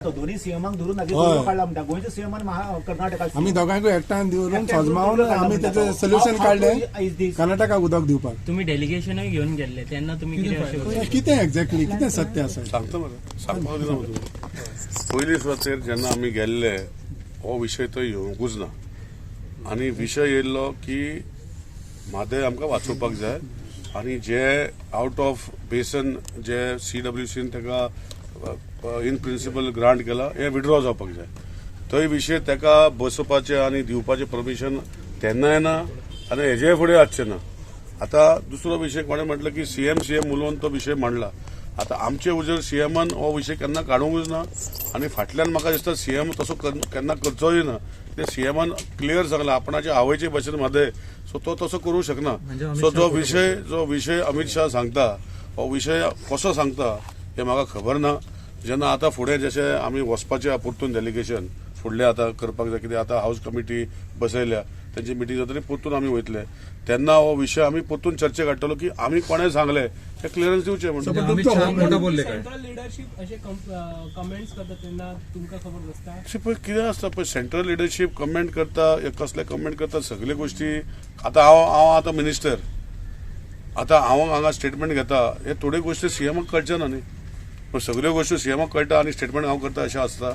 तो दोन्ही सीएमाक धरून लागीं काडला म्हणटा, गोंयच्या सीएमान कर्नाटका आमी दोगांकूय एकठांय दवरून सजमावन आमी तेचें सोल्युशन काडलें कर्नाटकाक उदक दिवपाक. तुम्ही डेलिगेशनूय घेवन गेल्ले तेन्ना तुम्ही कितें अशें कितें एक्झॅक्टली कितें सत्य आसा सांगता मरे, सांगपाक दिना तुका. पयली सुवातेर जेन्ना आमी गेल्ले हो विशय थंय येवंकूच ना आनी विशय येयल्लो की म्हादय आमकां वाचोवपाक जाय आनी जे आवट ऑफ बेसन जे सीडब्ल्यूसीन ताका इन प्रिंसिपल ग्रांट केला हे विड्रॉ जावपाक जाय. थंय विशय ताका बसोवपाचें आनी दिवपाचें परमिशन तेन्नाय ना आनी हेजे फुडें आसचें ना. आतां दुसरो विशय कोणें म्हटलें की सीएम सीएम उलोवन तो विशय मांडला. आतां आमचे उजर सीएमान हो विशय केन्ना काडूंकूच ना आनी फाटल्यान म्हाका दिसता सीएम तसो केन्ना करचोय ना. ते सीएमान क्लियर सांगला आपणाचे आवयचे भाशेन म्हादय, सो तो तसो करूंक शकना. सो जो विशय अमित शाह सांगता हो विशय कसो सांगता हें म्हाका खबर ना. जेन्ना आतां फुडें जशें आमी वचपाचें परतून डेलिगेशन फुडलें आतां करपाक जाय, कित्याक आतां हावस कमिटी बसयल्या, तेंची मिटींग जातली, परतून आमी वयतले तेन्ना हो विशय आमी परतून चर्चे काडटलो की आमी कोणें सांगलें तें क्लियरन्स दिवचें म्हणून. सेंट्रल लिडरशीप अशे कमेंट्स करता तेन्ना तुमकां खबर आसता? पळय कितें आसता पळय, सेंट्रल लिडरशीप कमेंट करता, कसले कमेंट करता सगळे गोश्टी. आतां हांव आतां मिनिस्टर, आतां हांव हांगा स्टेटमेंट घेता, हे थोड्यो गोश्टी सीएमाक कळचे ना न्ही, पण सगळ्यो गोश्टी सीएमाक कळटा आनी स्टेटमेंट हांव करता अशें आसता.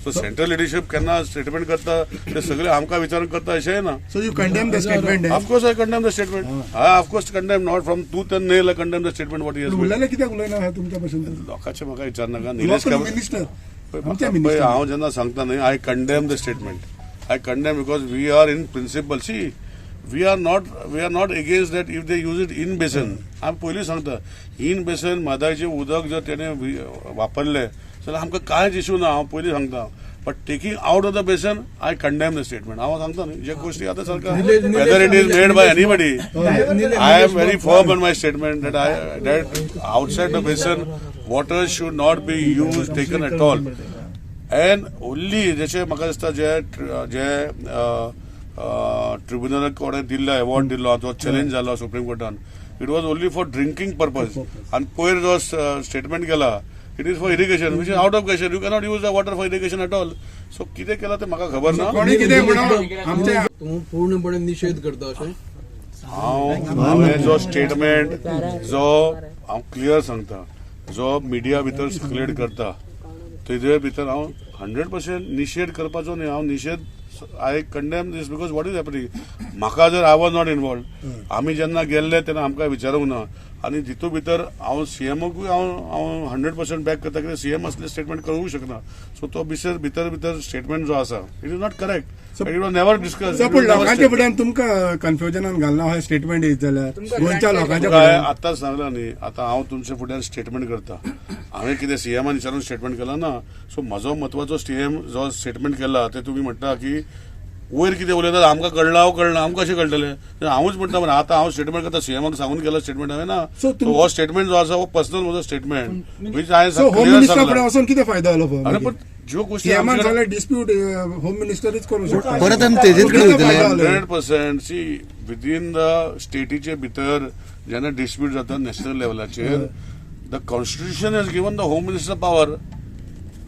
सो सेंट्रल लिडरशीप केन्ना स्टेटमेंट करता ते सगळे आमकां विचारून करता अशेंय ना. So you condemn the statement? Of course I condemn the statement. I of course condemn, not from tooth and nail I condemn the statement what is. उलयलें कित्याक उलयना तुमच्या भशेन? लोकांचे म्हाका विचारनाका. निलेश मिनिस्टर, हांव जेन्ना सांगता न्ही, I condemn the statement. I condemn because we are in principle. See, we are not against that if they use it in basin. हांव पयलीं सांगता, इन बेसन म्हादयचें उदक जर तेणें वापरलें जाल्यार आमकां कांयच इशू ना, हांव पयलीं सांगता. But taking out of the basin I condemn the statement. हांव सांगता न्ही जे गोश्टी आतां सरकार, whether it is made by anybody, I am very firm on my statement that that outside the basin water should not be use taken at all. And only जशें म्हाका दिसता जे जे tribunal कोणें दिल्लो अवॉर्ड दिल्लो जो चॅलेंज जालो supreme कोर्टान, it was only for drinking purpose. आनी पयर जो स्टेटमेंट केला it is for irrigation, which is out of question. You cannot use the water for irrigation at all. So कितें केलां तें म्हाका खबर ना. पूर्णपणे निशेध करता अशें हांवें जो स्टेटमेंट जो हांव क्लियर सांगता, जो मिडिया भितर सर्कुलेट करता तेजे भितर हांव 100% निशेध करपाचो न्ही. हांव निशेध, I condemn this because what is happening. म्हाका जर I was not involve, आमी जेन्ना गेल्ले तेन्ना आमकां विचारूंक ना आनी तितू भितर हांव सीएमाकूय हांव 100% बॅक करता, कित्याक सीएम असले स्टेटमेंट करूंक शकना. सो तो भितर भितर भितर स्टेटमेंट जो आसा it is not correct, it was never discuss. पूण लोकांच्या फुड्यान तुमकां कन्फ्युजनान घालना हें स्टेटमेंट येत जाल्यार गोंयच्या लोकांच्या फुड्यान. आतांच सांगला न्ही, आतां हांव तुमच्या फुड्यान स्टेटमेंट करता, हांवें कितें सीएमान विचारून स्टेटमेंट केला ना. सो म्हजो म्हत्वाचो सीएम जो स्टेटमेंट केला ते तुमी म्हणटा की वयर कितें उलयतात आमकां कळना, हांव कळना, आमकां कशें कळटलें? हांवूच म्हणटा मरे आतां हांव स्टेटमेंट करता, सीएमाक सांगून केला स्टेटमेंट हांवें ना. हो स्टेटमेंट जो आसा हो पर्सनल म्हजो स्टेटमेंट which हांवें होम मिनिस्टर फुडें वचून कितें फायदो जालो? अरे पण ज्यो गोश्टी डिस्प्यूट होम मिनिस्टरूच करूं शकता, परत आमी तेजेच कडेन वयतले. 100% सी विदीन the स्टेटीचे भितर जेन्ना डिस्प्यूट जाता नॅशनल लेवलाचेर, the constitution has given the home minister power.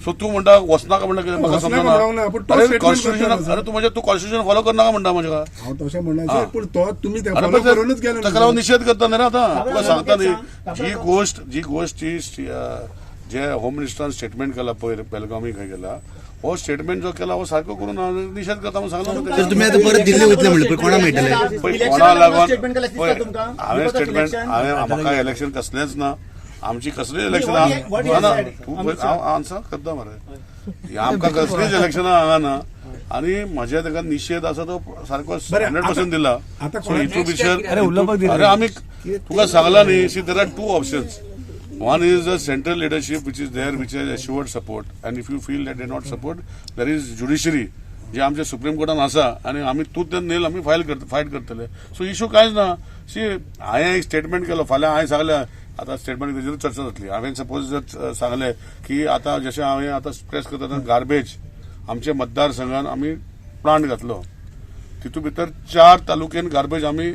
So तूं म्हणटा वचनाका म्हणटा कितें म्हाका समजना. अरे कॉन्स्टिट्यूशन, अरे तूं म्हणजे तूं कॉन्स्टिट्यूशन फॉलो करनाका म्हणटा म्हज्या. हांव तशें म्हणना, पूण तो तुमी फॉलो करूनच गेले. ताका लागून निशेध करता न्ही रे. आतां तुका सांगता न्ही, जी गोश्ट जी जे होम मिनिस्टरान स्टेटमेंट केला पयर बेलगामी खंय गेला, हो स्टेटमेंट जो केला हो सारको करून निशेध करता म्हणून सांगला. तुमी आतां परत दिल्ली वयतले म्हणलें, कोणा मेळटलें? कोणा लागून हांवें स्टेटमेंट, हांवें म्हाका इलेक्शन कसलेंच ना, आमची कसलीच इलेक्शनां हांव आन्सर करता मरे, आमकां कसलीच इलेक्शनां हांगा ना आनी म्हजे ताका निशेध आसा तो सारको 100% दिला. सो हितू भितर अरे आमी तुका सांगला न्ही, see there are two options. One is the central leadership which is there, which has assured support, and if you feel that they not support, there is judiciary जे आमचे सुप्रीम कोर्टान आसा आनी आमी तूं नेल आमी फायट करतले. So issue कांयच ना. C हांवें एक स्टेटमेंट केलो, फाल्यां हांवें सांगलें, आतां स्टेटमेंट तेजेर चर्चा जातली. हांवें सपोज जर सांगलें की आतां जशें हांवें आतां प्रेस करता गार्बेज आमच्या मतदारसंघान आमी प्लांट घातलो, तितू भितर 4 तालुक्यान गार्बेज आमी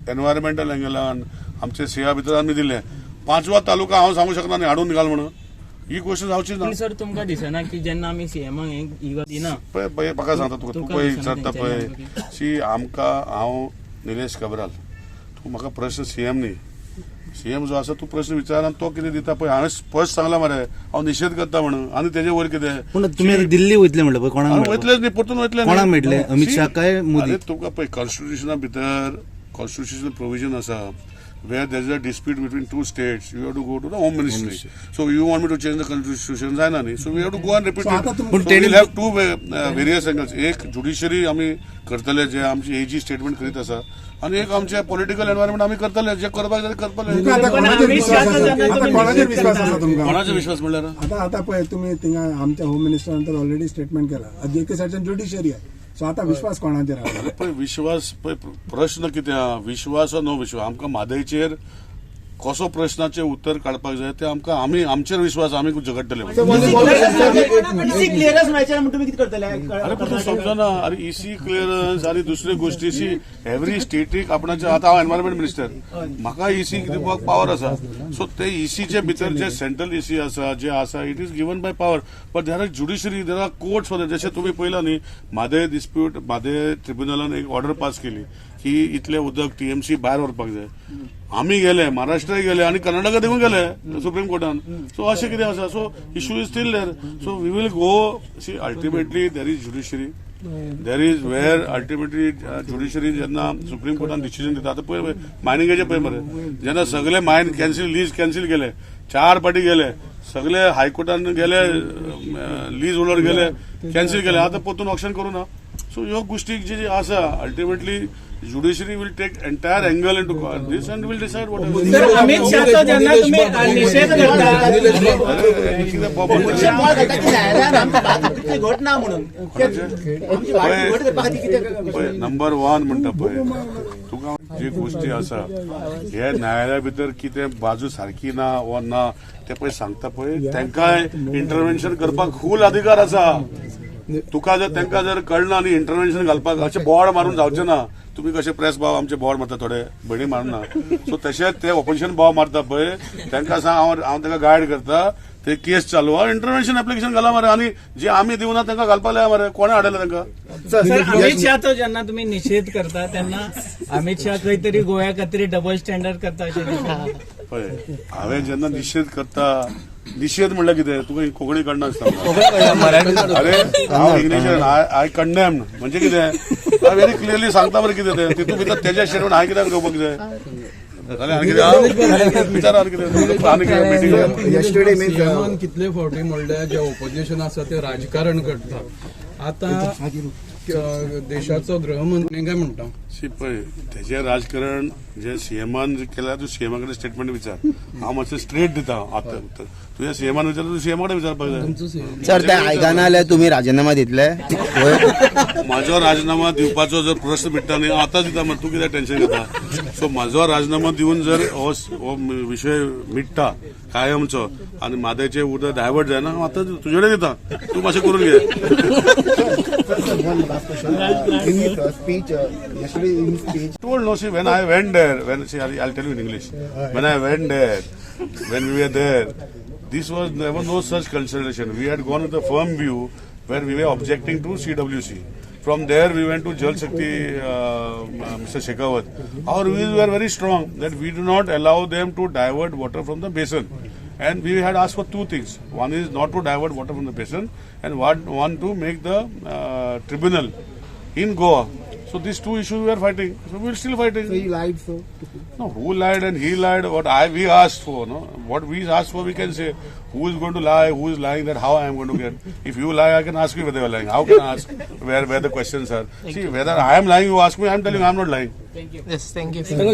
एनवायरमेंटल एंगलान आमचे सिया भितर आमी दिले. 5वा तालुका हांव सांगू शकना न्ही हाडून घाल म्हणून. ही गोष्ट जावची ना. पूण सर, तुमकां दिसना की जेन्ना आमी सीएमाक ही गजाल दिना? पळय पळय, म्हाका सांगता तुका, तूं तुका पळय दिसना विचारता पळय तेंच्यांनी? शी आमकां, हांव निलेश काब्राल, तूं म्हाका प्रश्न सीएम न्ही, सीएम जो आसा तूं प्रश्न विचार आनी तो कितें दिता पळय. हांवें स्पश्ट सांगलां मरे, हांव निशेध करता म्हणून आनी तेजे वयर कितें? पूण तुमी आता दिल्ली वयतले म्हणलं पळय, कोणाक आनी मेळपाक? वयतलेच न्ही, परतून वयतले न्ही. कोणाक मेळटले? अमित शी, शाह काय मोदी? अरे तुका पळय, कॉन्स्टिट्युशना भितर कॉन्स्टिट्युशनल प्रोविजन आसा where there is a dispute between two states, you have to go to the home ministry. So you want me to change the constitution? जायना न्ही. So we have to go and repeat. So आता तुम- पूण So तेणी- we'll have two various angles. एक judiciary आमी करतले, जे आमची एजी स्टेटमेंट करीत आसा, आनी एक आमचे पॉलिटिकल एनवायरमेंट आमी करतले, जे करपाक जाय ते तुमकां करतले. आता पण कोणाचेर अमित विश्वास शहाचा आसा? जेन्ना आता तुम्ही कोणाचेर निषेध विश्वास करता- आसा तुमकां? कोणाचो विश्वास म्हणल्यार? आता आता पळय, तुमी थिंगा आमच्या होम मिनिस्टरान तर ऑलरेडी स्टेटमेंट केला, एके सायडच्यान ज्युडिशरी आहे, सो आता विश्वास कोणाचेर आसा? पळय, विश्वास पळय, प्रश्न कितें आहा, विश्वास वा नो विश्वास, आमकां म्हादयचेर कसो प्रश्नाचें उत्तर काडपाक जाय तें आमकां, आमी आमचेर विश्वास, आमी झगडटले. इसी क्लिअरन्स मेळचें ना म्हण तुमी कितें करतले? अरे पण तूं समजना, अरे इसी क्लियरन्स आनी दुसरे गोष्टीची एवरी स्टेटीक आपणाचे. आतां हांव एनवायरमेंट मिनिस्टर, म्हाका इसी दिवपाक पावर आसा. सो ते इसीचे भितर जे सेंट्रल इसी आसा, जे आसा, it is given by power, but there are judiciary, there are courts for. जशें तुमी पळयला न्ही, म्हादय डिस्प्यूट, म्हादय ट्रिब्युनलान एक ऑर्डर पास केली की इतले उदक टीएमसी भायर व्हरपाक जाय. आमी गेले, महाराष्ट्राय गेले आनी कर्नाटका देखून गेले सुप्रीम कोर्टान. सो अशें कितें आसा, so issue is still there, so we will go. See, ultimately there is judiciary, there is where ultimately judiciary जेन्ना सुप्रीम कोर्टान डिसिजन दिता. आतां पळय, मायनिंगाचे पळय मरे, जेन्ना सगळे मायन कॅन्सील, लीज कॅन्सील केले, चार पाटी गेले, सगळे हायकोर्टान गेले, लीज होल्डर गेले, कॅन्सील केले, आतां परतून ऑक्शन करू ना. सो ह्यो गोष्टी जी आसा, ultimately judiciary will take entire angle into this and will decide what. Sir, Amit शहाचो जेन्ना तुमी निशेध करता ऑपोजिशन बोवाळ घालता की न्यायालयान आमची बाजू कितली घट ना म्हणून, आमची बाजू घट करपा खातीर कितें? पळय, नंबर वन म्हणटा पळय तुका, जी गोष्टी आसा हे न्यायालया भितर कितें बाजू सारकी ना वा ना ते पळय सांगता पळय, तांकांय इंटरव्हेन्शन करपाक फूल अधिकार आसा. तुका जर तांकां जर कळना न्ही, इंटरव्हेन्शन घालपाक अशें बोवाळ मारून जावचें ना. तुमी कशे प्रेस भाव आमचे बोवाळ मारता, थोडे भयणी मारना, सो तशेंच ते ऑपोजिशन बोवाळ मारता पळय, तांकां सांग, हांव तांकां गायड करता. ते केस चालू आहा, इंटरव्हेन्शन एप्लिकेशन घाला मरे, आनी जे आमी दिवना तांकां घालपाक लाय मरे. कोणें हाडलें तांकां? सर, अमित शहाचो जेन्ना तुमी निशेध करता तेन्ना अमित शहा खंय तरी गोव्या खातीर डबल स्टँडर्ड करता अशें दिसता. पळय, हांवें जेन्ना निशेध करता, निशेध म्हणल्यार कितें तुका कोंकणी कळना आसता. अरे, हांव इंग्लिशीन I condemn म्हणजे कितें, हांव व्हेरी क्लियरली सांगता बरें कितें तें. तितून भितर तेज्या स्टेटमेंट हांवें कित्याक घेवपाक जाय? जालें, आनी कितें विचार, आनी कितें, आनी कितें मिटींग? Yesterday means, सीएमान कितले फावटी म्हणल्यार जे ऑपोजिशन आसा ते राजकारण करता. आतां देशाचो गृहमंत्री काय म्हणटा? शी, पळय, तेजें राजकारण जे सीएमान जे केलां, तूं सीएमा कडेन स्टेटमेंट विचार. हांव मातशें स्ट्रेट दिता आतां उत्तर. तुज्या सीएमान विचार, तूं सीएमा कडेन विचारपाक जाय. तुमचो सीएम. सर, ते आयकना जाल्यार तुमी राजीनामा दितले? वय? म्हाजो राजीनामा दिवपाचो जर प्रश्न मिट्टा न्ही, हांव आतांच दिता मरे, तूं कित्याक टेन्शन घेता? सो म्हाजो राजीनामा दिवन जर हो विशय मिट्टा कायमचो आनी म्हादयचें उदक डायवर्ट जायना, हांव आतां तुजे कडेन दिता, तूं मातशें करून घे. In his speech, yesterday in his speech, Told no, see, when I went there, when, see, I'll tell you in English. When I went there, when we were there, this was there was no such consideration. We had gone with a firm view where we were objecting to CWC. From there, we went to Jal Shakti, Mr. Shekhawat. Our views were very strong that we do not allow them to divert water from the basin. And we had asked for two things. One is not to divert water from the basin, and one to make the tribunal in Goa. So these two issues we are fighting. So we will still fighting. So he lied, so. No, who lied and he lied? What I we asked for, no? What we asked for, we can say. Who is going to lie? Who is lying? That how I am going to get? If you lie, I can ask you whether you are lying. How can I ask where the questions are? See, whether I am lying, you ask me. I am telling you, I am not lying. Yes, thank you.